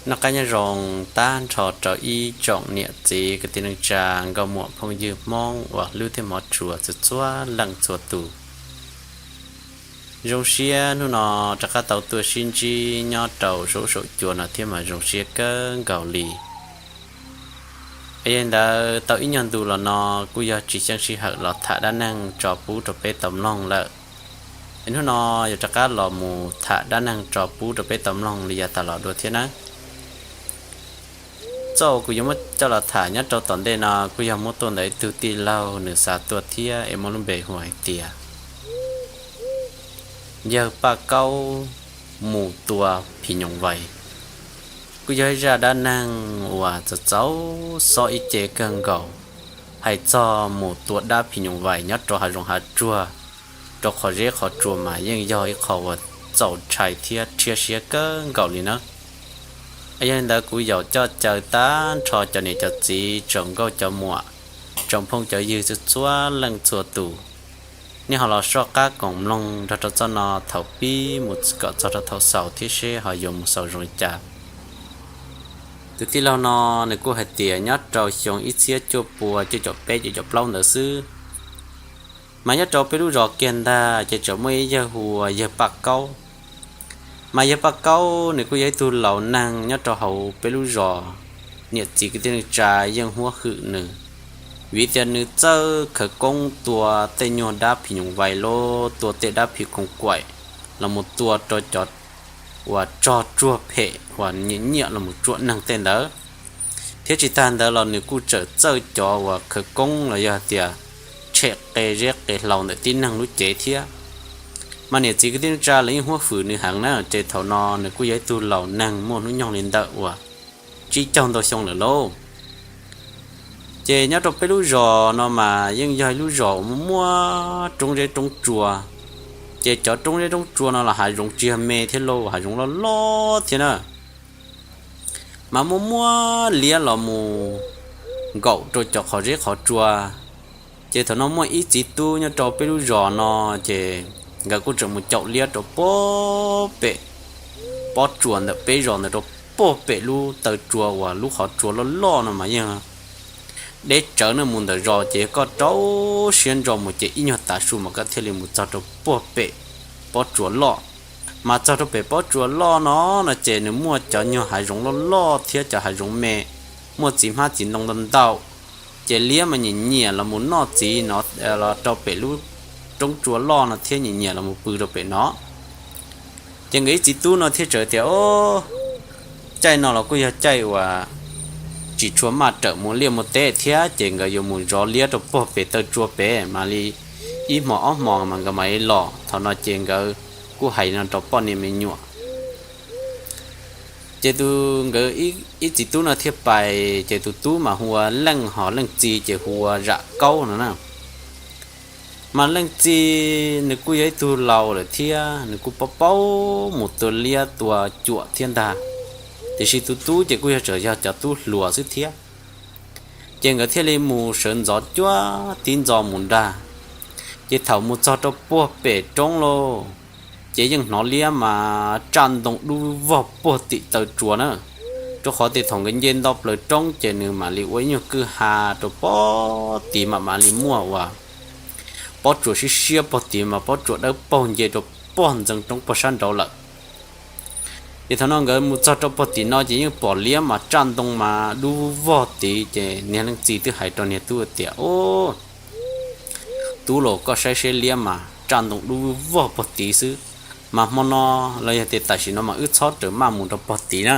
Noj qab nyob zoo tag nrho rau ib tsoom niam txiv kwv tij neej tsa, nkauj muam phooj ywg Hmoob uas hlub thiab hmov tshua txhua txhua leej txhua tus. Zoo siab hnub no rov qab tau tuaj sib ntsib nyob rau saum saum cua no thiab mas zoo siab kawg nkaus li. Yog li ntawd tau ib nyuag ntu los no kuj yog tsis xyeej sij hawm los tham dab neeg tso pub rau peb tau mloog lawm. Hnub no yuav rov qab los mus tham dab neeg tso pub rau peb tau mloog li yav tas los dua thiab nawb. Txoj uas kuv yuav muab coj los tham nyob rau tom ntej no kuj yog muab tuaj ntawm ib tug tij laug nws xa tuaj thiab es muaj lub npe hu hais tias Yawg Paj Kaub mus tua phim nyooj vais. Kuj yog ib zaj dab neeg uas txaus txaus xob ib ce kawg nkaus, hais txog mus tua dab phim nyooj vais nyob rau hav zoov hav tsuag, rau qhov zeb qhov tsua mas yeej yog ib qho uas txaus ntshai thiab rhiab siab kawg nkaus li nawb. Yog li ntawd kuv yaum coj caw tag nrho cov niam cov txiv, tsoom nkauj cov muam, tsoom phooj cov ywg txhua txhua leej txhua tus, nej ho los soj qab koom mloog nrog rau txoj no thaum pib mus kom txog rau thaum xaus thiab seb ho yuav mus xaus zoo li cas. Tus tij laug no nws kuj hais tias nyob rau xyoo ib txhiab cuaj pua cuaj caum peb cuaj caum plaub ntawd xwb, mas nyob rau peb lub zos kiag ntag ces tseem muaj ib yawg hu ua Yawg Paj Kaub. Mas Yawg Paj Kaub nws kuj yog ib tug laus neeg nyob rau hauv peb lub zos, niam txiv kwv tij neej tsa yeej huab hwm nws, vim tias nws txawj khawv koob tua tej nyuag dab phim nyooj vais los tua tej dab phim koos kaim los mus tua rau cov uas tsog tsuag phem uas nyiam nyiam los mus tsuam neeg tej ntawd. Thiab tsis tag ntawd los nws kuj tseem txawj cov uas khawv koob los yog tias tshem qe zeb qe hlau ntawm tib neeg lub cev thiab. Mas niam txiv kwv tij neej tsa lawv yeej huab hwm nws heev na, ces thaum no nws kuj yog ib tug laus neeg muaj hnub nyoog li ntawm uas tsib caug ntau xyoo lawm lauj. Ces nyob rau peb lub zos no mas yeej yog ib lub zos uas muaj muaj roob zeb roob tsua, ces cov roob zeb roob tsua no los hav zoov tsis yog me thiab lauj, hav zoov loj loj thiab na. Mas muaj muaj liab los mus nkaum rau cov qhov zeb qhov tsua. Ces thaum no muaj ib txiv tub nyob rau peb lub zos no, ces nkawd kuj tseem mus caum liab rau puag pem pob tsuas ntawm peb zos ntawd rau puag pem lub taw tsua uas lub qhov tsua loj loj no mas yeej deb tsawv na, mus ntawm zos ces yog koj rau siab ntso mus ces ib nyuag tav su mas koj thiaj li mus txog rau puag pem pob tsuas loj. Mas txog rau pem pob tsuas loj no, no ces nws muaj cov nyuag hav zoov loj loj thiab cov hav zoov me, muaj txiv hmab txiv ntoo ntau ntau. Ces liab mas nyiam nyiam los mus noj txiv no, los rau pem lub roob tsua loj no thiab nyiam nyiam los mus pw rau pem no. Ces nkawd ib txiv tub no thiaj txawm tias, o, caij no los kuj yog caij uas tsis tshua maj rawm mus liaj mus teb thiab, ces nkawd yuav mus zov liab rau puag pem taw tsua pem mam li ib hmos ob hmos mas nkawd mam li los. Thaum no ces nkawd kuj hais no rau poj niam me nyuam. Ces tus nkawd ib txiv tub no thiaj pais, ces tus tub mas hu ua Leej, ho leej txiv ces hu ua Zam Kaub no na. Mas leej txiv nws kuj yog ib tug laus lawm thiab nws kuj paub paub mus tua liab tua cuam thiab ntag, tiam sis tus tub ces kuj yog tseem yog cov tub hluas xwb thiab. Ces nkawd thiaj li mus sawv ntxov cuab tib ntxov mus ntag. Ces thaum mus txog rau puag pem roob lauj, ces yeej hnov liab mas tsaj ntoo dub vog puag tim taw tsua na. Rau qhov tias thaum nkawd nce nto plaws roob ces nws mam li ua ib nyuag kwj ha rau puag tid mas mam li muaj uas pob tsuas siab siab puag tid mas pob tsuas dawb paug nce rau puag ntxeev roob puag sab nraud lawm. Ces thaum no nkawd mus txog rau puag tim no ces yeej pom liab mas tsaj ntoo mas dub vog tid, ces niag leej txiv twb hais rau niag tub tias, o, tub los koj saib seb liab mas tsaj ntoo dub vog puag tid xwb, mas hmo no los yog tias tam sim no mas wb txhob rawm maj mus rau puag tid na,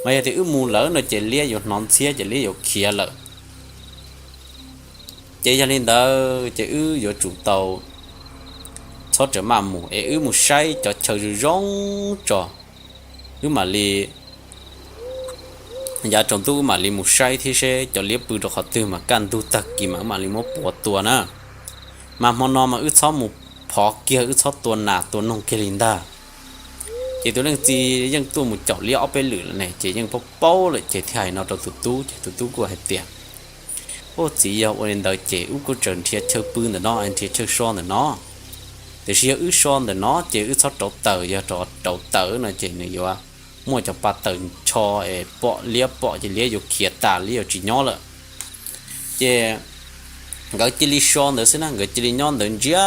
mas yog tias wb mus lawm no ces liab yuav hnov ntxhiab ces liab yuav khiav lawm. Ces yog li ntawd ces wb yuav tsum tau txhob rawm maj mus es wb mus saib cov chaw zoo zoo tso, wb mam li yav tsaus ntuj wb mam li mus saib thiab seb cov liab pw rau qhov twg mas kaj ntug tag kis mas wb mam li muab puav tua na. Mas hmo no mas wb txhob mus phov kiag, wb txhob tua nas tua noog kiag li ntag. Ces tus leej txiv yeej tuaj mus caum liab ob peb lwm lawm ne, ces yeej paub paub lawm ces thiaj hais no rau tus tub, ces tus tub kuj hais tias, o, txiv, yog ua li ntawd ces wb kuj tseem nrhiav chaw pw ntawm no, nrhiav chaw so ntawm no. Tiam sis yog wb so ntawm no ces wb txhob rauv taws, yog rauv taws no ces nws yuav muaj cov pas tawm ncho es pom liab pom ces liab yuav khiav tas liab yuav tsis nyob lawm. Ces nkawd cia li so ntawd xwb na, nkawd cia li nyob ntawd ntsia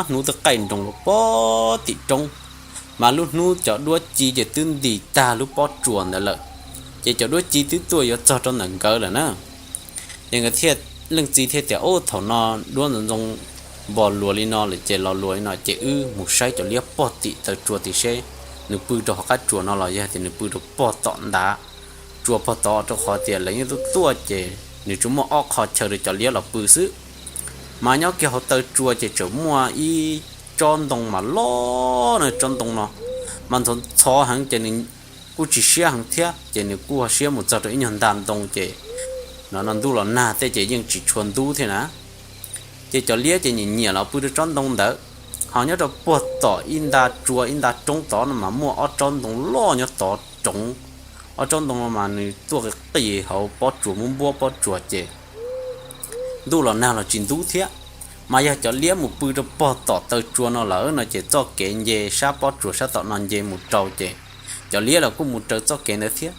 hnub twb qaij nroos rau pob tim roob, mas lub hnub cov duab ci ces twb nti tag lub pob tsuas ntawd lawm, ces cov duab ci twb tuaj yuav txog rau ntawm nkawd lawm na. Ces nkawd thiaj, leej txiv thiaj tias, Ub, thaum no duab ntxoov ntxoo npog luas li no lawm ces los luas li no ces wb mus saib cov liab pog tim taw tsua tim seb nws pw rau hauv qab tsuas no los yog tias nws pw rau pog tom ntav tsua pog tod, rau qhov tias lawv yeej tuaj tuaj ces nws tsuas muaj ob qho chaw rau cov liab los pw xwb. Mas nyob kiag hauv taw tsua ces tseem muaj ib tsob ntoo mas loj na, tsob ntoo no mas ntxhov ntxhov heev ces nws kuj tsis siab heev thiab ces nws kuj ho siab mus txog rau ib nyuag nta ntoo ces no no ntuj los nag tej ces yeej tsis tshua ntub thiab na. Ces cov liab ces nyiam nyiam los pw rau tsob ntoo ntawd. Ho nyob rau puag tom ib nta tsua ib nta roob tod no mas muaj ob tsob ntoo loj nyob tod roov, ob tsob ntoo no mas nws tuaj qis hauv pob tsuas, muab npuab pob tsuas ces ntuj los nag los tsis ntub thiab. Mas yog cov liab mus pw rau pog tom taw tsua no lawm no ces txoj kev nce sab pob tsuas sab tom no nce mus rau ces cov liab los kuj mus raws txoj kev ntawd thiab.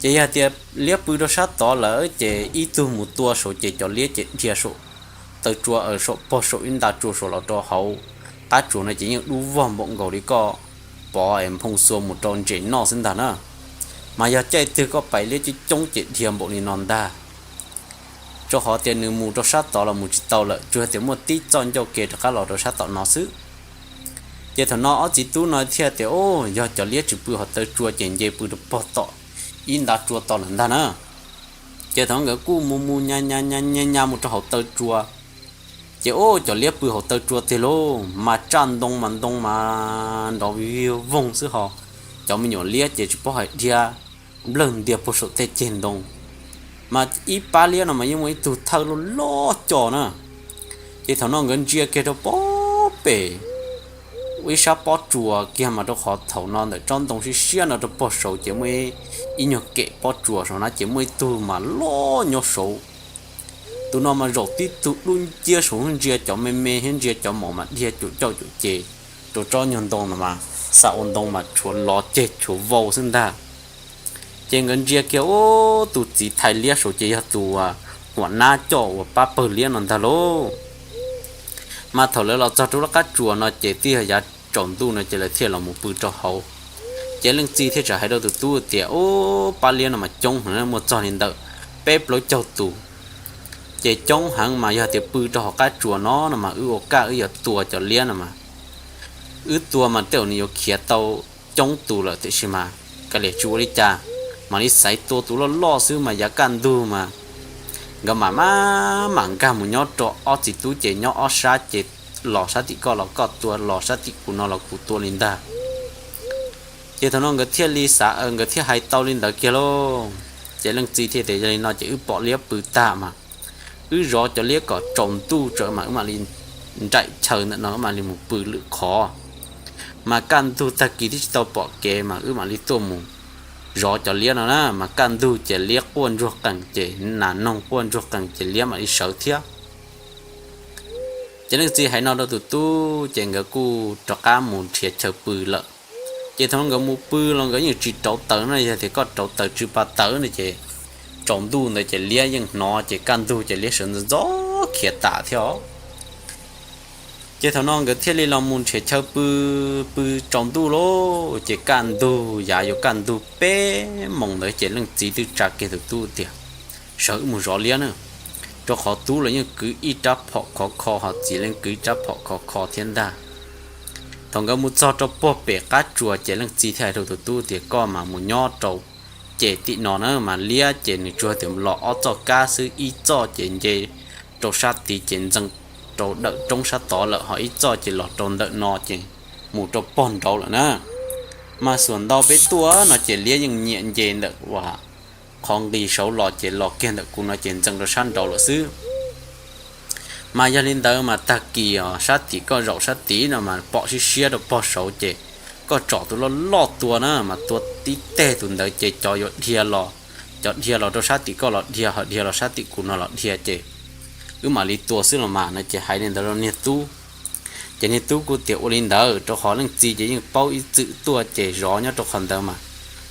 Ces yog tias liab pw rau sab tod lawm ces ib tug mus tua saud ces cov liab ces dhia saum taw tsua, saum pog saum ib nta tsua saud los rau hauv qab tsuas no ces yeej dub vog npaum nkaus li koj pov es nphoo xua mus rau ntses noj xwb ntag na. Mas yog caij twg koj pais liab coob coob ces dhia npaum li no ntag. Rau qhov tias nws mus rau sab tod los mus tsis tau lawm, tsuas tias muaj tib txoj ncauj ke rov qab los rau sab tom no xwb. Ces thaum no ob txiv tub no thiaj tias, Ub, yog cov liab tsis pw hauv taw tsua ces nce pw rau pog tom ib nta tsua tod lawm ntag na. Ces thaum no nkawd kuj mus mus nyas nyas nyas nyas mus rau hauv taw tsua. Ces ub, cov liab pw hauv taw tsua tiag lauj, mas tsaj ntoo mas ntoo mas nrov vig voog xwb ho. Cov me nyuam liab ces tsis paub hais dhia nplawg ntiag puag saum tej ceg ntoo. Mas ib pab liab no mas yeej muaj ib tug thawj loj loj co na. Ces thaum no nkawd ntsia kiag rau pob pem ua ib sab pob tsuas kiag mas rau qhov thaum no ntawm tsob ntoo siab siab no rau pog saud ces muaj ib nyuag kem pob tsuas saum na ces muaj ib tug mas loj nyob saud. Tus no mas zaum tib tug dub nciab saud, ntsia cov me me thiab ntsia cov mom mas dhia cum cauj cum ces rau tsob nyuag ntoo no mas xa ua ntoo mas tshuav lov ceg tshuav vau xwb ntag. Ces nkawd ntsia kiag ub, tus txiv thais liab saud ces yog tus huam nab coj uas pab pawg liab no ntag lauj. Mas thaum lawv los txog rau lub qab tsuas no ces twb yog yav tsaus ntuj no ces lawv thiaj los mus pw rau hauv. Ces leej txiv thiaj txawm hais rau tus tub tias, Ub, pab liab no mas coob heev, muaj txog li ntawm peb plaub caug tus. Ces coob heev mas yog tias pw rau hauv qab tsuas no no mas wb ua kaj wb yuav tua cov liab no mas, wb tua mas tej zaum nws yuav khiav tau coob tus lawm, tiam sis mas kav liam tsis ua li cas, mam li xaiv tua tus loj loj xwb mas yav kaj ntug mas nkawd mam maj mam nkag mus nyob rau ob txiv tub ces nyob ob sab ces los sab tim koj los koj tua, los sab tim kuv no los kuv tua li ntag. Ces thaum no nkawd thiaj li xav, nkawd thiaj hais tau li ntawd kiag lauj. Ces leej txiv thiaj tias, Yog li no ces wb pom liab pw tag mas wb zov cov liab kom tsaus ntuj tso mas wb mam li nraim chaw ntawm no wb mam li mus pw lwm qhov. Mas kaj ntug tag kis twb tsis tau pom kev mas wb mam li tuaj mus zov cov liab no na, mas kaj ntug ces liab quaj ntsuag qees ces nas noog quaj ntsuag qees ces liab mam li sawv thiab. Ces leej txiv hais no rau tus tub ces nkawd kuj rov qab mus nrhiav chaw pw lawm. Ces thaum nkawd mus pw los nkawd yeej tsis rauv taws no, yog tias koj rauv taws tsw pa tawv no ces tsaus ntuj ntawd ces liab yeej hnov ces kaj ntug ces liab sawv ntxov ntxov khiav tas thiab os. Ces thaum no nkawd thiaj li los mus nrhiav chaw pw, pw tsaus ntuj lauj, ces kaj ntug, yav yuav kaj ntug peb moos ntawd ces leej txiv twb tsa kiag tus tub tias, Sawv wb mus zov liab na, rau qhov tub los yeej kwv ib rab phom khov kho ho txiv los yeej kwv ib rab phom khov kho thiab ntag. Thaum nkawd mus txog rau puag pem qab tsuas ces leej txiv thiaj hais rau tus tub tias, Koj mas mus nyob rau ces tim no na mas liab ces nws tsuas tias los ob txoj kab xwb, ib txoj ces nce rau sab tid ces ntxeev rau dawm roob sab tod lawm, ho ib txoj ces los rau ntawm no ces mus rau pog nraud lawm na. Mas xuas ntau peb tuaj no ces liab yeej nyiam nce ntawm uas qhov nqis saud los ces los kiag ntawm kuv no ces ntxeev rau sab nraud lawm xwb. Mas yog li ntawd mas tag kis os, sab tim koj zaum sab tid no mas pom siab siab rau pog saud ces koj tsom tus loj loj tua na, mas tua tib teg tus ntawd ces cov yuav dhia los, cov dhia los rau sab tim koj los dhia, ho dhia los sab tim kuv no los dhia ces wb mam li tua xwb los mas no ces hais li ntawd rau niag tub. Ces niag tub kuj tias ua li ntawd, rau qhov leej txiv ces yeej paub ib txwm tuaj ces zov nyob rau qhov ntawd mas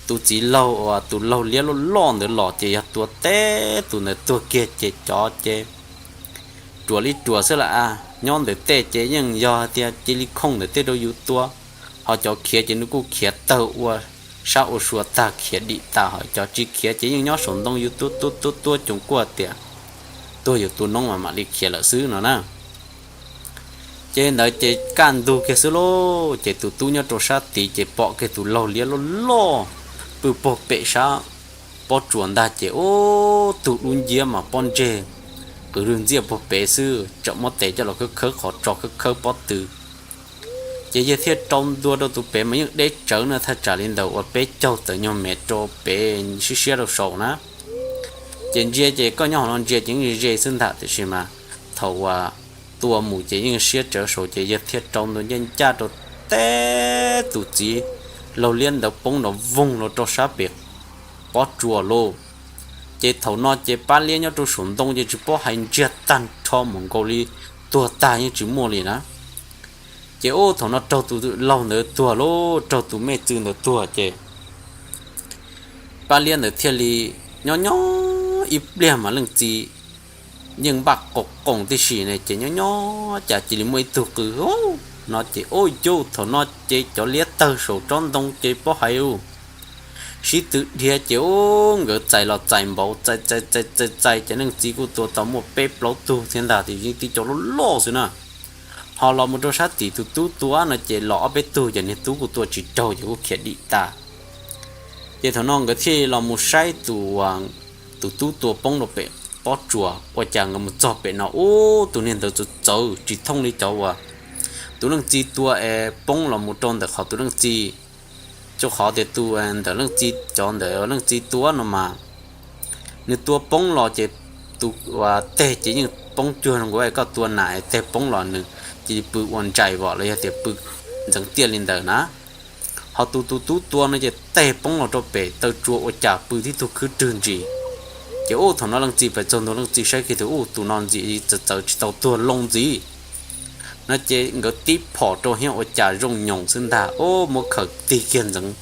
tus txiv laug uas tus laug liab loj loj ntawd los ces yog tua teb tus ntawd tuag kiag ces cov ces ruam li ruam xwb las. Nyob ntawm tej ces yeej yog tias cia li khooj ntawm tej rau yus tua, ho cov khiav ces nws kuj khiav tawg ua sab ua sua tag khiav dim tas, ho cov tsis khiav ces yeej nyob saum ntoo yus tua tua tua tua coos kuaj tias tuag yus tua noob mas mam li khiav lawm xwb no na. Ces ntawd ces kaj ntug kiag xwb lauj, ces tus tub nyob rau sab tid ces pom kiag tus laug liab loj loj pw puag pem sab pob tsuas ntag ces ub tug dub nciab mas pob ntseg qws rwg ntxiaj puag pem xwb, tseem muab tes coj los khawb khawb qhov tso khawb khawb pob tw. Ces yawg thiaj rau ntua rau tus pem mas yeej deb tsawv na, thaj tsam li ntawm uas peb caug tawm nyuag mev rau pem siab siab rau saum na. Ces ntsia ces koj nyob hauv no ntsia ces yeej ze ze xwb ntag, tiam sis mas thaum uas tua mus ces yeej siab tsawv saud ces yawg thiaj rau ntua ncaj ncaj rau teb tus txiv laug liab ntawd poob nrov voog los rau sab pem pob tsuas lauj. Ces thaum no ces pab liab nyob rau saum ntoo ces tsis paub hais, ntsiag tag nrho mus nkaus li tuag tag yeej tsis muaj li na. Ces ub thaum no raug tus laug ntawd tuag lauj, raug tus mej txwv ntawd tuag ces pab liab ntawd thiaj li nyob nyob ib pliag mas leej txiv yeej npaj qoos qoos tib si ne, ces nyob nyob cas cia li muaj ib tug qw hauv no ces ub yauj thaum no ces cov liab tawg saum tsob ntoo ces paub hais ub sib tw dhia ces ub nkawd txais los txais npaum txais txais txais txais txais ces leej txiv kuj tua tau muaj peb plaub tug thiab ntag, tiam sis tib co loj loj xwb na. Ho los mus rau sab tim tus tub tua no ces los ob peb tug ces niag tub kuj tua tsis raug ces kuj khiav dim tas. Ces thaum no nkawd thiaj los mus saib tus, tus tub tua poob rau pem pob tsuas, ua cas nkawd mus txog pem no ub tus niag ntawd txawv txawv tsis thooj li cov uas tus leej txiv tua es poob los mus rau ntawm qhov tus leej txiv, rau qhov tias tus ntawm leej txiv, cov ntawm leej txiv tua no mas nws tua poob los ces tus uas teg ces yeej poob cuag zoo nkaus koj tua nas es teg poob los nws cia li pw ua ntsais vom los yog tias pw ntxeev tiaj li ntawd na. Ho tus tus tub tua no ces teg poob los rau pem taw tsua ua cas pw tib tug khwb rwg ntsis. Ces ub thaum no leej txiv pais txog ntua leej txiv saib kiag tias ub tus no ntxim li txawv txawv tsis tau tuag loo ntxiv no ces nkawd tib phom rau thiab ua cas zoo nyoos xwb ntag, ub muab khaws tig kiag ntxeev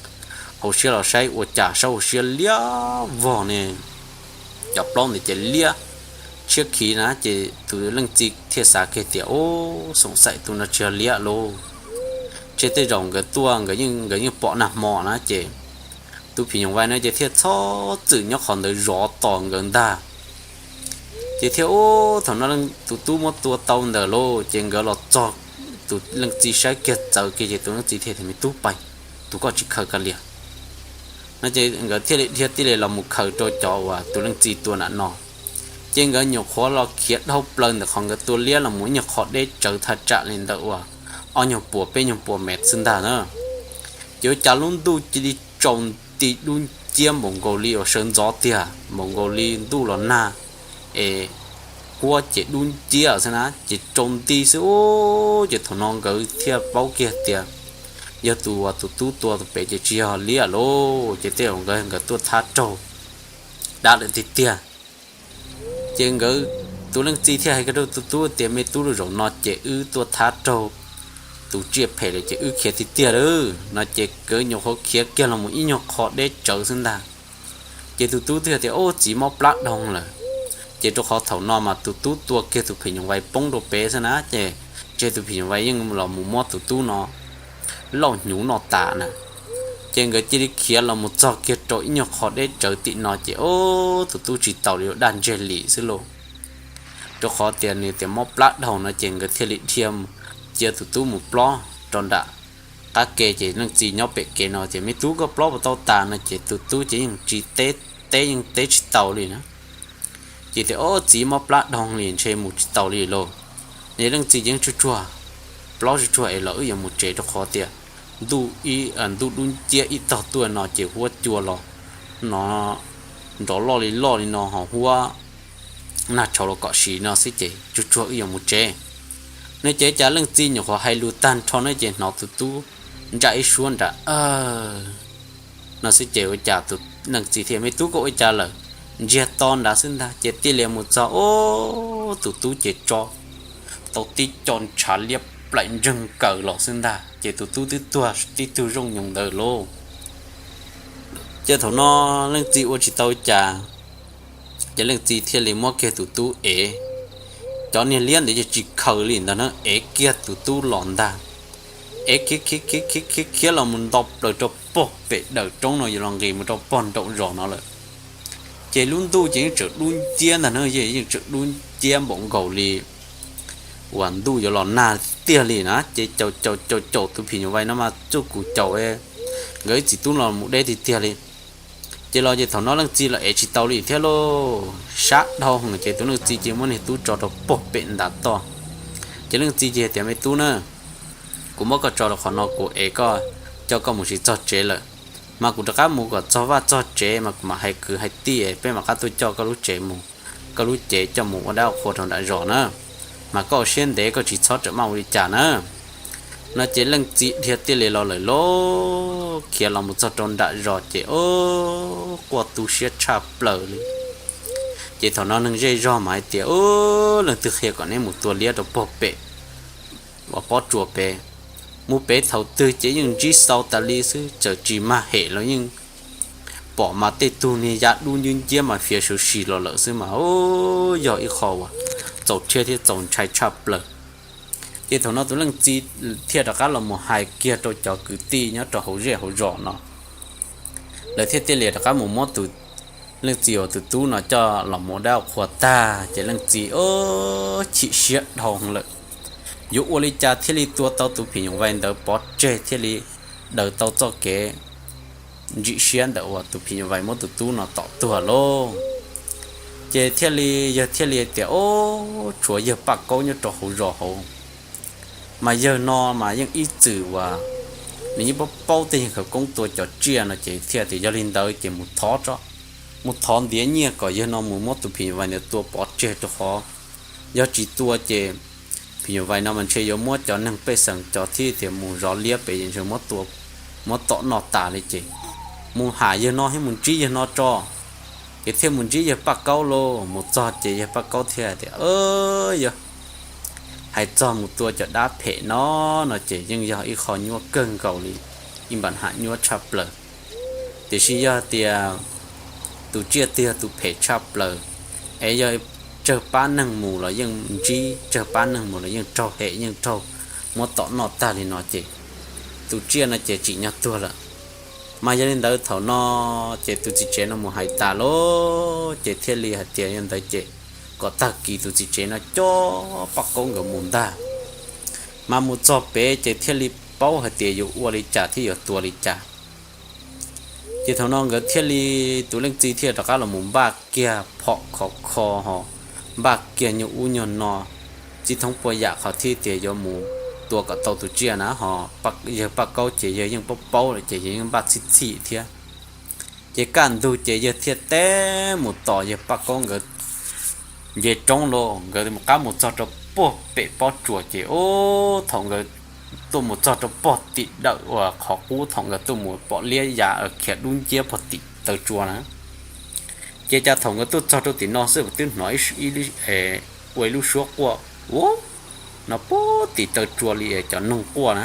hauv siab los saib ua cas sab hauv siab liab vog ne. Cov plaub ntawd ces liab tshiab khiv na ces tus leej txiv thiaj xav kiag tias ub xoom xaim tus no tsis yog liab lauj. Ntshe tej zaum nkawd tuaj nkawd yeej pom nag hmo na ces tus phim nyuj vais no ces thiaj txhob txwm nyob qhov ntawd zov tos nkawd ntag. Ces thiaj ub thaum no tus tub muab tua tau ntawd lauj ces nkawd los txog tus leej txiv saib kiag txawv kiag ces tus leej txiv thiaj tias me tub pais, tus koj tsis khaws ka lias no ces nkawd thiaj li dhia tij li los mus khaws rau cov uas tus leej txiv tua nram no. Ces nkawd nyuam qhuav los khiav dhau plaws ntawm qhov nkawd tua liab los mus ib nyuag qho deb tsawv thaj tsam li ntawm uas ob nyuag puas peb nyuag puas mev xwb ntag na. Ces ua cas lub ntuj cia li tsaus nti dub nciab npaum nkaus li uas sawv ntxov tiag npaum nkaus li ntuj los nag es huab ces dub nciab xwb na ces tsaus nti xwb ub ces thaum no nkawd thiaj paub kiag tias yog tus uas tus tub tua tus pem ces tsis yog liab lauj ces tej zaum nkawd nkawd tuaj thab raug dab lawm tiag tiag. Ces nkawd tus leej txiv thiaj hais kiag rau tus tub tias me tub, lub zaum no ces wb tuaj thab raug tus tsiaj phem lawm ces wb khiav tiag tiag lawm no ces nkawd nyuam qhuav khiav kiag los mus ib nyuag qho deb tsawv xwb ntag. Ces tus tub thiaj tias ub txiv mob plab dhau lawm. Ces rau qhov thaum no mas tus tub tua kiag tus phim nyuj vais poob rau pem xwb na ces ntshe tus phim nyuj vais yeej los mus muab tus tub no lauj hnyuv noj tas na. Ces nkawd cia li khiav los mus txog kiag rau ib nyuag qho deb tsawv tim no ces ub tus tub tsis taus li, daj ntseg lim xwb lauj. Rau qhov tias nws tias mob plab dhau no ces nkawd thiaj li dhia cia tus tub mus plob rau nram qab ke ces leej txiv nyob pem kev no tias me tub, koj plob puas tau tas no ces tus tub ces yeej tsis teb, teb yeej teb tsis tau li na. Ces tias ob txiv mob plab dhau li ntshe mus tsis tau li lauj. Ces leej txiv ces yeej tsuag tsuag, plob tsuag tsuag es los wb yuav mus tsev rau qhov tias ntuj ib, ntuj dub nciab ib tog tuaj no ces huab cua los no nrov loj li loj li no ho huab nag tshauv los kom siv no xwb ces tsuag tsuag wb yuav mus tsev no ces cas leej txiv nyuam qhuav hais lus tag nrho no ces hnov tus tub ntsa ib suab nram no xwb ces ua cas tus leej txiv thiaj me tub, koj ua cas lawm? Ntsiag to nrad xwb ntag ces tij li mus txog ub tus tub ces tso tau tib co ntshav liab plaim ntseeg kaws los xwb ntag ces tus tub twb tuag tib tug zoo nyoos ntawd lauj. Ces thaum no leej txiv ua tsis tau cas, ces leej txiv thiaj li muab kiag tus tub ev. Cov niag liab ntawd yeej tsis khaws li ntag na, ev kiag tus tub los ntag. Ev khiav khiav khiav khiav khiav los mus nto plaws rau pog pem dawm roob no yuav los nqis mus rau pog nraum zos no lawm. Ces lub ntuj ces yeej tseem dub nciab ntag na, yeej tseem dub nciab npaum nkaus li uas ntuj yuav los nag tiag li na. Ces caum caum caum caum tus phim nyuj vais no mas txuj kum caum nkawd ib txiv tub los mus deb tiag tiag li. Ces los ces thaum no leej txiv los ev tsis tau li thiab lauj, sab dhau heev. Ces tus leej txiv ces muab niag tub tso rau pog pem ntav toj. Ces leej txiv ces tias, Me tub na, kuv muab koj tso rau qhov no kuv ev koj, coj koj mus tsis txog tsev lawm. Mas kuv rov qab mus kom txog vaj txog tsev mas kuv mam hais kwv hais tij peb mam qab tuaj coj koj lub tsev mus, koj lub cev coj mus ua dab ua qhua rau nram zos na. Mas koj ua siab ntev, koj tsis txhob rawm maj ua li cas na. No ces leej txiv dhia tiaj li los lawm lauj, khiav los mus txog rau nram zos ces ub, quaj tu siab tshaj plaws li. Ces thaum no neeg zej zog mas hais tias, Ub, leej twg qhia kom neb mus tua liab rau pog pem uas pob tsuas pem? Mus pem thaum twg ces yeej ntsib xau tas li xwb, txawm tsis mag hem los yeej pom mas tej tug niag ya dub nciab nciab mas fiav sawv si los lawm xwb mas ub, yog ib qho uas txaus rhiab thiab txaus ntshai tshaj plaws. Ces thaum no tus leej txiv thiaj rov qab los mus hais kiag rau cov kwv tij nyob rau hauv zej hauv zos no, lawv thiaj tiaj li rov qab mus muab tus leej txiv uas tus tub no coj los mus ua dab ua qhua tag. Ces leej txiv ub, chim siab dhau lawm, yuav ua li cas thiaj li tua tau tus phim nyuj vais ntawd pov tseg thiaj li daws tau txoj kev ntsim siab ntawm uas tus phim nyuj vais muab tus tub no tom tuag lauj. Ces thiaj li, yawg thiaj li tias, Ub, tshuav yawg Paj Kaub nyob rau hauv zos hauv, mas yawg no mas yeej ib txwm uas nws yeej paub paub tej yawg khawv koob tua cov tsiaj no. Ces thiaj tias, Yog li ntawd ces mus thov, mus thov ntiav nyiaj kom yawg no mus muab tus phim nyuj vais ntawd tua pov tseg rau qhov yog tsis tua ces phim nyuj vais no mas ntshe yuav muab cov neeg pej xeem cov thiab tias mus zov liab pem ntshe muab tom noj tas li. Ces mus ham yawg no thiab mus ntsib yawg no tso. Ces thiaj mus ntsib yawg Paj Kaub lauj. Mus txog ces yawg Paj Kaub thiaj tias, Yog hais txog mus tua cov dab phem no, no ces yeej yog ib qho nyuaj kawg nkaus li, ib npam ham nyuaj tshaj plaws. Tiam sis yog tias tus tsiaj twg yog tus phem tshaj plaws, es yog tsawg pab neeg mus los yeej ntsib, tsawg pab neeg mus los yeej raug hem yeej raug muab tom noj tag li no ces tus tsiaj no ces tsim nyog tuag lawm. Mas yog li ntawd thaum no ces tus txiv tsev no mus hais tas lauj, ces thiaj li hais tias, Yog ntawd ces kom tag kis tus txiv tsev no coj Paj Kaub nkawd mus ntag. Mas mus txog pem ces thiaj li paub hais tias yuav ua li cas thiab yuav tua li cas. Ces thaum no nkawd thiaj li, tus leej txiv thiaj rov qab los mus npaj kiag phom khov kho ho npaj kiag nyuag ub nyuag no, txiv thoob puas yam qhov thiaj tias yuav mus tua kom tau tus tsiaj na ho. Yawg Paj Kaub ces yawg yeej paub paub lawm ces yawg yeej npaj txhij txhij thiab. Ces kaj ntug ces yawg thiaj teb mus tos yawg Paj Kaub nkawd nce roob lauj. Nkawd mus qab mus txog rau puag pem pob tsuas ces ub, thaum nkawd tuaj mus txog rau puag tim dawm uas qhov qub, thaum nkawd tuaj mus pom liab ya khiav dub nciab puag tim taw tsua na. Ces cas thaum nkawd tuaj txog rau tim no xwb twb hnov ua ib lub suab quaj ua no puag tim taw tsua li cov noog quaj na,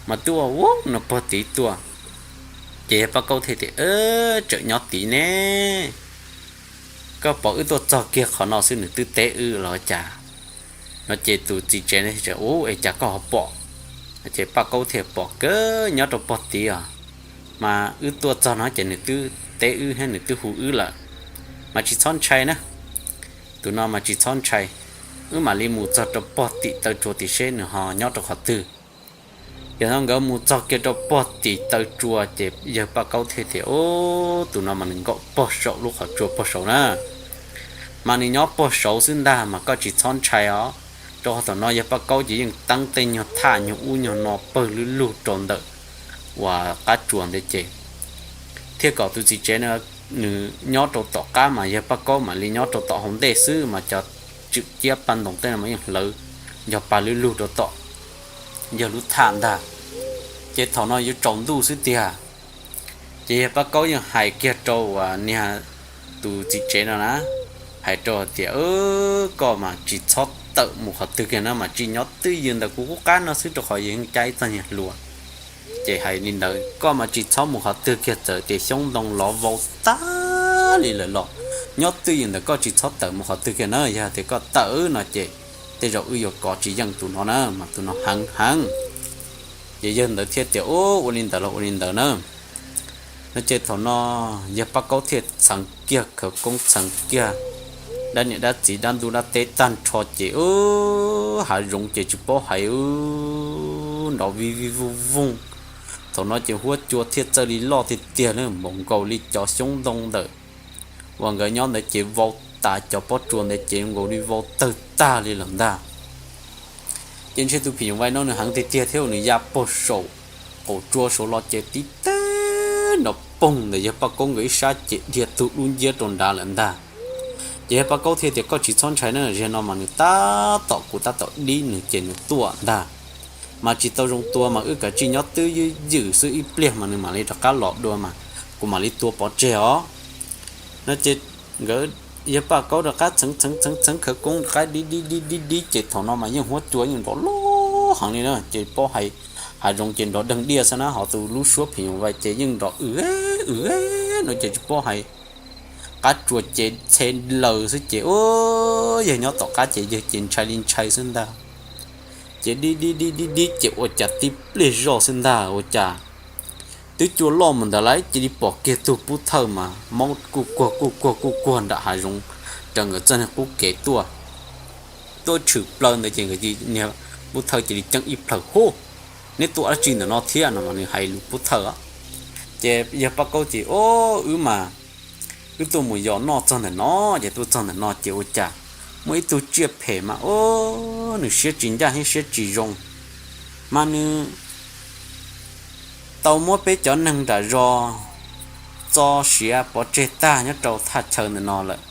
mas twb ua ua no puag tid tuaj. Ces yawg Paj Kaub thiaj tias, Tsawm nyob tid ne, koj pom wb tuaj txog kiag qhov no xwb nws twb teb wb los cas? No ces tus txiv tsev no tias, Ub, es cas koj ho pom? Ces Paj Kaub thiaj pom kawg nyob rau puag tid os, mas wb tuaj txog no ces nws twb teb wb thiab nws twb hu wb lawm. Mas tsis txhob ntshai na, tus no mas tsis txhob ntshai, wb mam li mus txog rau puag tim taw tsua tim seb nws ho nyob rau qhov twg. Yog no nkawd mus txog kiag rau puag tim taw tsua ces yawg Paj Kaub thiaj tias, Ub, tus no mas nws nkaum puag saum lub qhov tsua puag saud na, mas nws nyob puag saud xwb ntag, mas koj tsis txhob ntshai os. Rau qhov thaum no yawg Paj Kaub ces yeej teeb tej nyuag thaj nyuag ub nyuag no pawg lug lug rau ntawm uas qab tsuas ntawd ces thiaj kom tus txiv tsev no nws nyob rau tom qab mas yawg Paj Kaub mam li nyob rau tom hauv ntej xwb, mas cov tswm ciab paj ntoos tej no mas yeej hlawv yog pawg lug lug rau tom yawg lub thaj ntag. Ces thaum no yuav tsaus ntuj xwb tiag, ces yawg Paj Kaub yeej hais kiag rau uas niag tus txiv tsev no na, hais rau tias, Koj mas tsis txhob tawm mus qhov twg kiag na, mas tsis nyob twj ywm ntawm kuv qub qab no xwb, rau qhov yawg yeej cab ib txoj niag hlua. Ces hais li ntawd koj mas tsis txhob mus qhov twg kiag, txawm tias xyoob ntoo lov vau tag li lawm los nyob twj ywm ntawm koj, tsis txhob tawm mus qhov twg kiag na. Yog tias koj tawm no ces tej zaum wb yuav kov tsis yeej tus no na, mas tus no heev heev. Ces yawg ntawd thiaj tias, Ub, ua li ntawd los ua li ntawd na. No ces thaum no yawg Paj Kaub thiaj txheev kiag khawv koob, txheev kiag dab niam dab txiv, dab ntub dab teb tag nrho ces ub, hav zoov ces tsis paub hais, ub, nrov vij vij vooj vooj. Thaum no ces huab cua thiaj txawj li loj tiag tiag na, npaum nkaus li cov xyoob ntoo ntawm uas nkawd nyob ntawd ces vau tas, cov pob tsuas ntawd ces nkaus li vau tawg tag li lawm ntag. Ces ntshe tus phim nyuj vais no nws heev tiag tiag thiab, nws ya puag saum qaum tsua saud los ces tib teg nrov poog ntawm yawg Paj Kaub nkawd ib sab ces dhia tug dub nciab rau nrad lawm ntag. Ces yawg Paj Kaub thiaj tias, Koj tsis txhob ntshai na, zaum no mas nws tab tom, kuv tab tom dib nws ces nws tuaj ntag. Mas tsis tau zoo tua mas wb kav tsij nyob twj ywm xwb, ib pliag mas nws mam li rov qab los dua mas kuv mam li tua pov tseg os. No ces nkawd, yawg Paj Kaub rov qab txheev txheev txheev txheev khawv koob rov qab dib dib dib dib dib ces thaum no mas yeej huab cua yeej nrov loj heev li na, ces paub hais hav zoov ces nrov deeg diaj xwb na, ho tus lub suab phim nyuj vais ces yeej nrov w w no ces tsis paub hais qab tsuas ces txhe laws xwb ces ub, yawg nyob tom qab ces yawg ces ntshai li ntshai xwb ntag. Ces dib dib dib dib dib ces ua cas tib pliag zoj xwb ntag, ua cas twb cua loj mus ntawd lawm cia li pom kiag tug pub thawj mas maub kuj kuag kuj kuag kuj kuag nram hav zoov raws nkawd txoj niag qub kev tuaj, tuaj tshwm plaws ntawd ces nkawd, niag pub thawj cia li ceeb ib plhaws, Hu, neb tuaj dab tsi ntawm no thiab? No mas nws hais lus pub thawj. Ces yawg Paj Kaub ces, O, wb mas wb tuaj mus yos noj txog ntawm no, ces tuaj txog ntawm no ces ua cas muaj ib tug tsiaj phem mas, o, nws siab tsis ncaj thiab siab tsis zoo, mas nws tau muab peb cov neeg nram zos txo siav pov tseg tag nyob rau thaj chaw ntawm no lawm.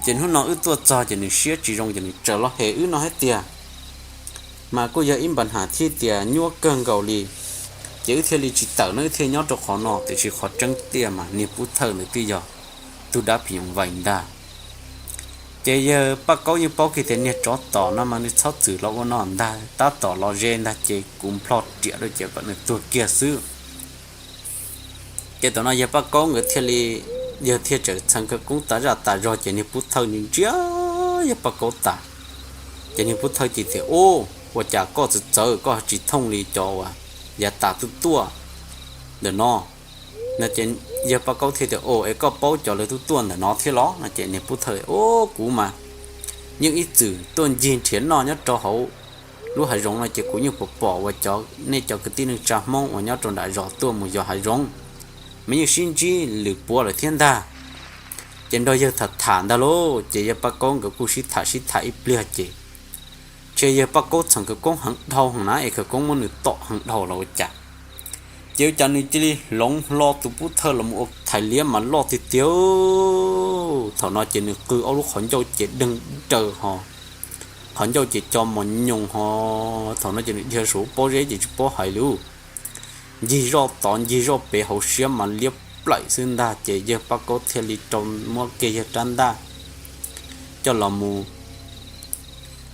Ces hnub no wb tuaj txog ces nws siab tsis zoo ces nws tsaws los hem wb no thiab tiag. Mas kuj yog ib npa nham thiab tias nyuaj kawg nkaus li, ces wb thiaj li tsis tawm no, wb thiaj nyob rau qhov no, tiam sis qhov tseeb tiag mas niag pub thawj ntawd twb yog tug dab phim nyuj vais ntag. Ces yawg Paj Kaub yeej paub kiag tias niag tsov tom no mas nws txhob txwm los ua no ntag, tab tom los ze ntag ces kuv nplho riam rau ces kom nws tuag kiag xwb. Ces thaum no yawg Paj Kaub nkawd thiaj li, yawg thiaj txawm txheev khawv koob tas zaj tas zog ces niag pub thawj ntsia ntsia yawg Paj Kaub tas. Ces niag pub thawj ces tias, Ub, ua cas koj txawv txawv koj tsis thooj li cov uas yav tas tuaj tuaj ntawm no? No ces yawg Paj Kaub thiaj tias, O, es koj paub cov lawv tuaj tuaj ntawm no thiab los? No ces niag pub thawj, O, kuv mas yeej ib txwm tuaj ncig nrhiav noj nyob rau hauv lub hav zoov no ces kuv yeej pom pom uas cov, nej cov kwv tij neej tsa Hmoob uas nyob rau nram zos tuaj mus yos hav zoov, mas yeej sib ntsib lwm puav lawm thiab ntag. Ces nrog yawg tham tham ntag lauj, ces yawg Paj Kaub nkawd kuj sib tham sib tham ib pliag ces ntshe yawg Paj Kaub txheev khawv koob heev dhau heev na es khawv koob muab nws tom heev dhau los ua cas, ces ua cas nws cia li hloov hlo tus pub thawj los mus ua thais liab mas loj tiag tiag. Thaum no ces nws qw ob lub qhov ncauj ces deeg daws ho, qhov ncauj ces co mos nyoos ho. Thaum no ces nws dhia saum pob zeb ces tsis paub hais li, ncig zoj tod ncig zoj pem hauv siab mas liab plaim xwb ntag. Ces yawg Paj Kaub thiaj li rau muab kiag yawg rab ntaj coj los mus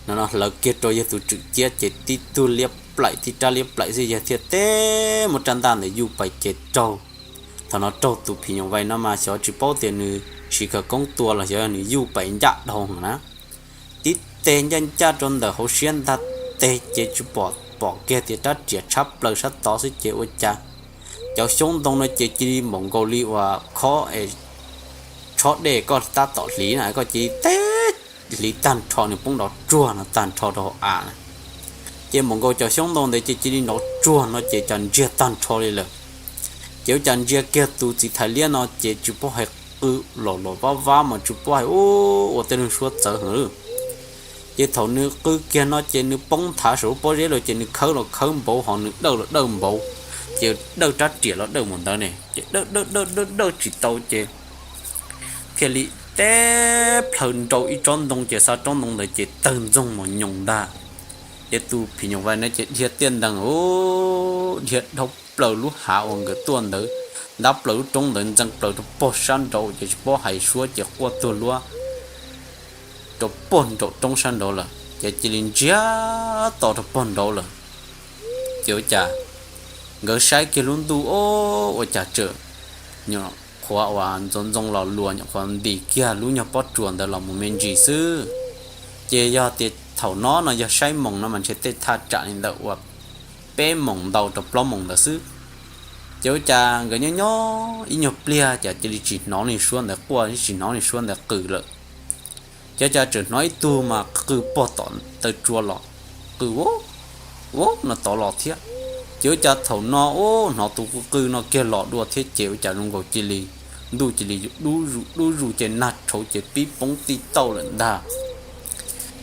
no hlawv kiag rau yawg tus tswm ciab ces tib tug liab plaim tib rab liab plaim xwb, yawg thiaj teb muab rab ntaj ntawd yuj pais ces raug. Thaum no raug tus phim nyuj vais no mas xyov tsis paub tias nws siv khawv koob tua los xyov yog nws yuj pais ncaj dhau na, tib teg ncaj ncaj rau ntawm hauv siab ntag, teg ces tsis pom, pom kiag tias rab riam tshab plaws sab tod xwb ces ua cas cov xyoob ntoo no ces cia li npaum nkaus li uas khob es tshob dej koj tab tom hliv na, koj cia li teb hliv tag nrho nws poob nrov tsuag no tag nrho rau hauv av na. Ces npaum nkaus cov xyoob ntoo ntawd ces cia li nrov tsuag no ces cas ntsiag tag nrho li lawm. Ces ua cas ntsia kiag tus txiv thais liab no ces tsis paub hais qw los los vab vab mas tsis paub hais ua tej neeg suab txawv heev. Ces thaum nws qw kiag no ces nws poob nthav saum lub pob zeb los ces nws khawb los khawb npaum ho nws dawj los dawj npaum, ces dawj rab riam los dawj mus ntawd ne ces dawj dawj dawj dawj dawj tsis tau ces thiaj li teb plhaws nrau ib tsob ntoo ces xa tsob ntoo ntawd ces tawg ntxoog mos nyoos ntag. Ces tus phim nyuj vais no ces dhia tiaj nteeg, dhia dhau plaws lub hav uas nkawd tuaj ntawd, ntab plaws lub roob ntawd ntxeev plaws rau pog sab nraud ces tsis paub hais suab ces quaj tuag luab rau pog nraum roob sab nraud lawm ces cia li ntsiag to rau pog nraud lawm. Ces ua cas Nkawd saib kiag lub ntuj, o, ua cas tseem nyuam qhuav uas ntxoov ntxoo los luas, nyuam qhuav ntim kiag lub nyuag pob tsuas ntawd los mus me ntsis xwb. Ces yog tias thaum no no yog saib moos no mas ntshe tej thaj tsam li ntawm uas peb moos ntau rau plaub moos ntawd xwb. Ces ua cas nkawd nyob nyob ib nyuag pliag cas cia li tsis hnov li suab ntawd quaj, tsis hnov li suab ntawd qw lawm. Ces ua cas tseem hnov ib tug mas qw pog tom taw tsua los, qw a, a no tod los thiab. Ces ua cas thaum no, o, hnov tus qw qw no kiag los dua thiab ces ua cas zoo nkaus cia li ntuj cia li dub zus dub zus ces nag tshauv ces pib poob tij tauj lawm ntag.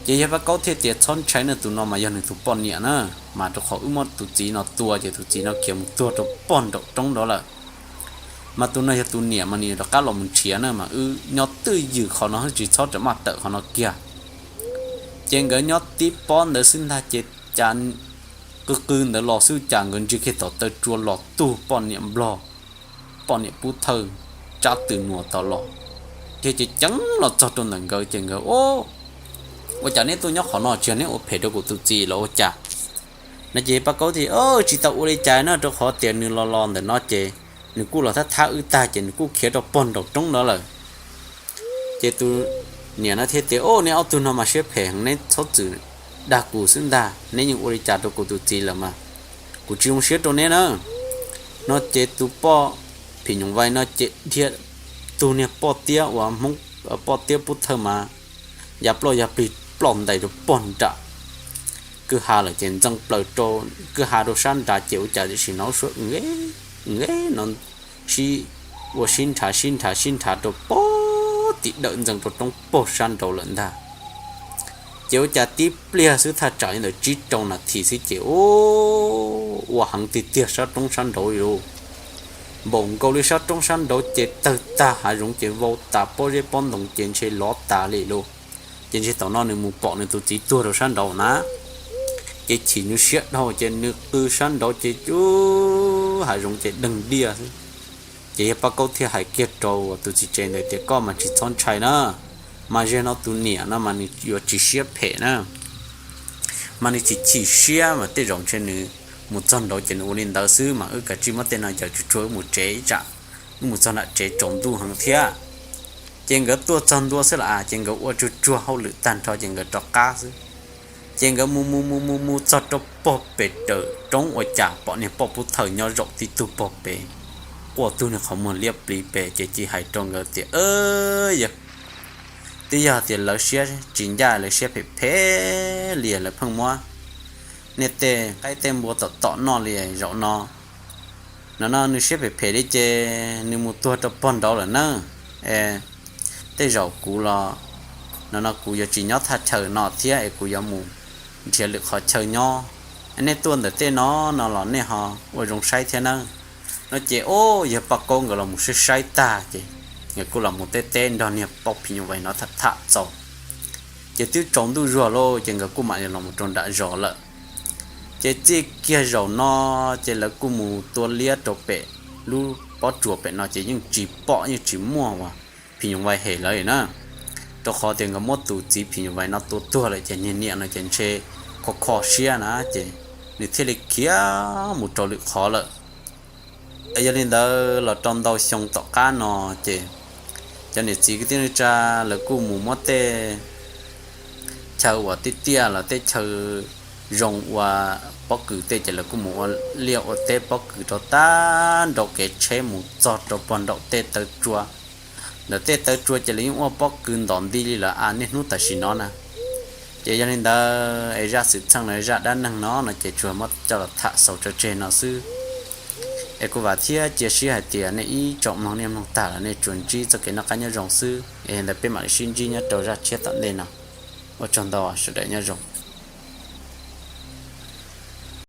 Ces yawg Paj Kaub thiaj tias txhob ntshai na, tus no mas yog nws tus poj niam na, mas rau qhov wb muab tus txiv no tua ces tus txiv no khiav mus tuag rau pog nraum roob nrad lawm. Mas tus no yog tus niam mas nws rov qab los mus nrhiav na, mas wb nyob twj ywm qhov no tsis txhob ram maj tawm qhov no kiag. Ces nkawd nyob tib pob ntawd xwb ntag ces cas qw qw ntawd los xwb cas nkawd ntsia kiag tom taw tsua los tug poj niam nplog, poj niam pub thawj tsab tw nuas tod los, thiab ceev ceev los txog rau ntawm nkawd ces nkawd, o, ua cas neb tuaj nyob qhov no, tsis yog neb ua phem rau kuv tus txiv los ua cas? No ces Paj Kaub thiaj, o, tsis tau ua li cas no, rau qhov tias nws los los ntawm no ces nws kuj los thab thab wb tag ces nws kuj khiav rau pog nraum roob ntawd lawm. Ces tus niam no thiaj tias, o, neb ob tug no mas siab phem heev, neb txhob txwm dag kuv xwb ntag, neb yeej ua li cas rau kuv tus txiv lawm mas kuv tsis zoo siab rau neb na. No ces tus poj phim nyuj vais no ces dhia tus niag poj tiab uas Hmoob, poj tiab pub thawj mas ya ploj ya plig ploj ntais rau pog nram kwj ha lawm ces ntxeev plaws rau kwj ha rau sab nrad ces ua cas tam sim no suab nqe nqe no sib, ua sib nrhav sib nrhav sib nrhav rau pog tim dawm ntxeev rau roob pog sab nraud lawm ntag. Ces ua cas tib pliag xwb thaj tsam li ntawm tsib rau nas this xwb ces, u, ua heev tiag tiag sab roob sab nraud li lauj. Npaum nkaus li sab roob sab nraud ces tawg tag hav zoov ces vau tas pob zeb pob ntoo ces ntshe lov tas li lauj. Ces ntshe thaum no nws mus pom nws tus txiv tuag rau sab nraud na, ces chim nws siab dhau ces nws qw sab nraud ces ub, hav zoov ces deeg diaj xwb. Ces yawg Paj Kaub thiaj hais kiag rau tus txiv tsev ntawd tias koj mas tsis txhob ntshai na, mas zaum no tus niam no mas nws yuav tsis siab phem na, mas nws chim chim siab mas tej zaum ntshe nws mus txog nraud ces nws ua li ntawd xwb mas wb kav tsij muab tej no yawm tsuag tsuag wb mus tsev ib tsam, wb mus txog nram tsev tsaus ntuj heev thiab. Ces nkawd tuaj txog ntua xwb las ces nkawd ua tsuag tsuag hauj lwm tag nrho ces nkawd rov qab xwb. Ces nkawd mus mus mus mus mus txog rau pog pem raws roob ua cas pom niag poj pub thawj nyob zaum tib tug pog pem, quaj tug niag qhov muag liab pliv pem ces cia hais rau nkawd tias, yawg, twb yog tias lawv siab tsis ncaj, lawv siab phem phem li lawv pheej muab nej tej qaib tej npua tom tom noj li zaum no. No no nws siab phem phem li ces nws mus tuag rau pog nraud lawm na. Es tej zaum kuv los, no no kuv yuav tsis nyob thaj chaw no thiab es kuv yuav mus nrhiav lwm qhov chaw nyob. Nej tuaj ntawm tej no no los nej ho ua zoo saib thiab nawb. No ces ub, yawg Paj Kaub nkawd los mus saib saib tag ces nkawd kuj los mus teb teb nrog niag poj phim nyuj vais no tham tham txaus. Ces twb tsaus ntuj zuag lauj ces nkawd kuj mam li los mus rau nram zos lawm. Ces txij kiag zaum no ces lawv kuj mus tua liab rau pem lub pob tsuas pem no ces yeej tsis pom yeej tsis muaj uas phim nyuj vais hem lawv li na, rau qhov tias nkawd muab tus txiv phim nyuj vais no tua tuag lawm ces niag niam no ces ntshe kho kho siab na ces nws thiaj li khiav mus rau lwm qhov lawm. Yog li ntawd los rau ntau xyoo tom qab no ces cov niam txiv kwv tij neej tsa lawv kuj mus muab tej chaw uas tiaj tiaj los tej chaw zoo ua pob kws tej ces lawv kuj mus ua liaj ua teb pob kws rau tag nraum kev tsheb mus txog rau pog nraum tej taw tsua. Ntawm tej taw tsua ces lawv yeej ua pob kws ntom nti li lawm a niaj hnub tam sim no na. Ces yog li ntawd es zaj xwm txheej no zaj dab neeg no no ces tsuas muab coj los tham xaus tso tseg no xwb. Es kuv vam thiab cia siab hais tias nej ib tsoom mloog nej mloog tag los nej tsuas ntsib txoj kev noj qab nyob zoo xwb es ntawd peb mam li sib ntsib nyob rau zaj tshiab tom ntej no. Ua tsaug ntau, sawv daws nyob zoo.